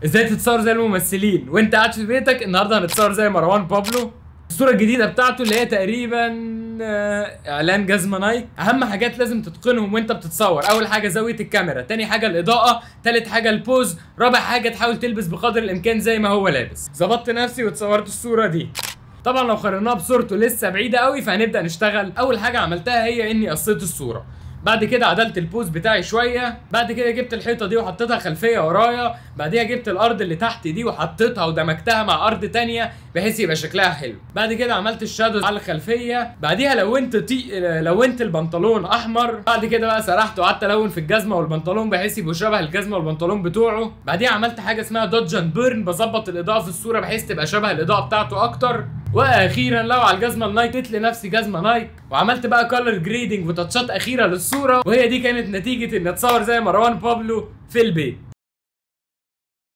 ازاي تتصور زي الممثلين وانت قاعد في بيتك؟ النهارده هنتصور زي مروان بابلو. الصورة الجديدة بتاعته اللي هي تقريبا اعلان جزمه نايك. اهم حاجات لازم تتقنهم وانت بتتصور: اول حاجة زاوية الكاميرا، تاني حاجة الاضاءه، تالت حاجة ال pose، رابع حاجة تحاول تلبس بقدر الامكان زي ما هو لابس. ظبطت نفسي وتصورت الصورة دي. طبعا لو قارناها بصورته لسه بعيدة قوي، فهنبدا نشتغل. اول حاجة عملتها هي اني قصيت الصوره، بعد كده عدلت ال pose بتاعي شوية، بعد كده جبت الحيطة دي وحطيتها خلفية ورايا، بعديها جبت الارض اللي تحت دي وحطيتها ودمجتها مع ارض تانية بحيث يبقى شكلها حلو. بعد كده عملت ال shadow على الخلفية، بعديها لونت البنطلون احمر. بعد كده بقى سرحت وقعدت الون في الجزمة والبنطلون بحيث يبقوا شبه الجزمة والبنطلون بتوعه. بعديها عملت حاجة اسمها dodge and burn، بظبط الاضاءة في الصورة بحيث تبقى شبه الاضاءة بتاعته اكتر. واخيرا لو على الجزمة النايك جبت لنفسي جزمه نايك، وعملت بقى color grading وتاتشات اخيرة للصوره، وهي دي كانت نتيجة ان اتصور زي مروان بابلو في البيت.